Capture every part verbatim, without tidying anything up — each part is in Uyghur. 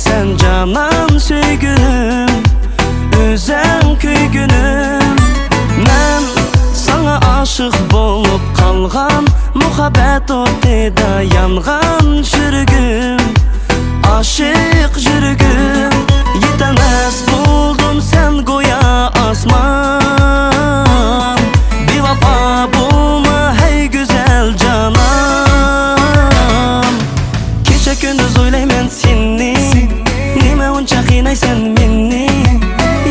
سەن جانان سۆيگۈم، ئۆزۈڭ كۆيگۈنۈم. مەن ساڭا ئاشىق بولۇپ قالغان، مۇھەببەت ئوتىدا يانغان يۈرىكىم، ئاشىق يۈرىكىم. يېتەلمەس بولدۇم سەن گويا ئاسمان، بىۋاپا بولما ھەي گۈزەل جانان. كېچە كۈندۈز ئويلايمەن سېنى، نېمە ئۇنچە قىينايسەن مېنى؟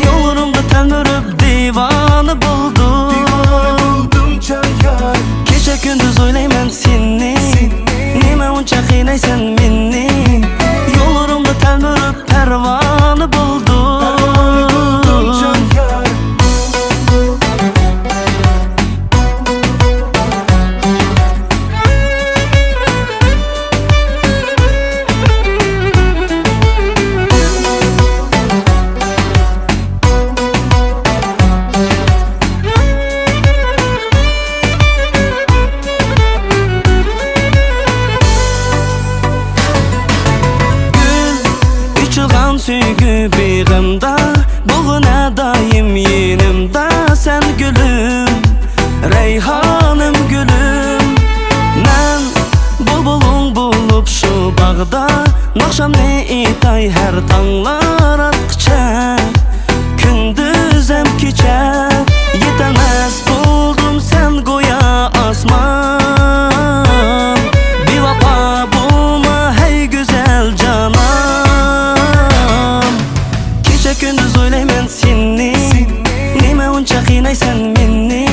يوللىرىڭغا تەلمۈرۈپ دىۋانە بولدۇم. كېچە كۈندۈز ئويلايمەن سېنى، نېمە ئۇنچە قىينايسەن مېنى؟ يوللىرىڭغا تەلمۈرۈپ پەرۋانە بولدۇم. گۈل ئېچىلغان سۆيگۈ بېغىمدا، بولغىنە دائىم يېنىمدا سەن گۈلۈم، رەيھانىم گۈلۈم. مەن بۇلبۇلۇڭ بولۇپ شۇ باغدا، ناخشامنى ئېيتاي ھەر تاڭلار ئاتقىچە، كۈندۈز ھەم كېچە. يېتەلمەس بولدۇم سەن گويا ئاسمان، بىۋاپا بولما ھەي گۈزەل جانان. كېچە كۈندۈز ئويلايمەن سېنى، نېمە ئۇنچە قىينايسەن مېنى؟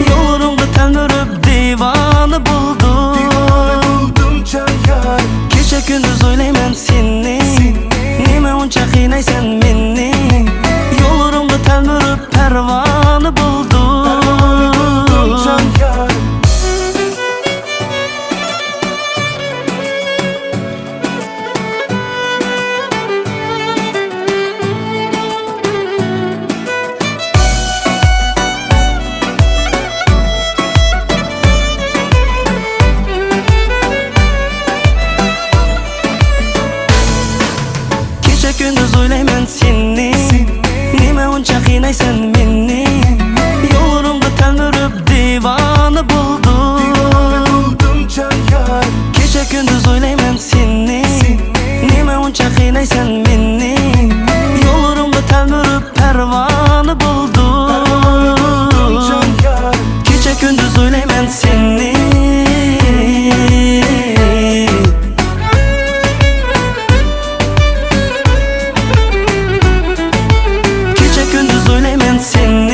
يوللىرىڭغا تەلمۈرۈپ دىۋانە بولدۇم. كېچە كۈندۈز ئويلايمەن سېنى، نېمە ئۇنچە قىينايسەن مېنى؟ يوللىرىڭغا تەلمۈرۈپ پەرۋانە بولدۇم. كېچە كۈندۈز ئويلايمەن سېنى، نېمە ئۇنچە قىينايسەن مېنى؟ يوللىرىڭغا تەلمۈرۈپ دىۋانە بولدۇم. كېچە كۈندۈز ئويلايمەن سېنى، نېمە ئۇنچە قىينايسەن مېنى؟ يوللىرىڭغا تەلمۈرۈپ پەرۋانە بولدۇم. كېچە كۈندۈز ئويلايمەن سېنى. كېچە كۈندۈز ئويلايمەن سېنى.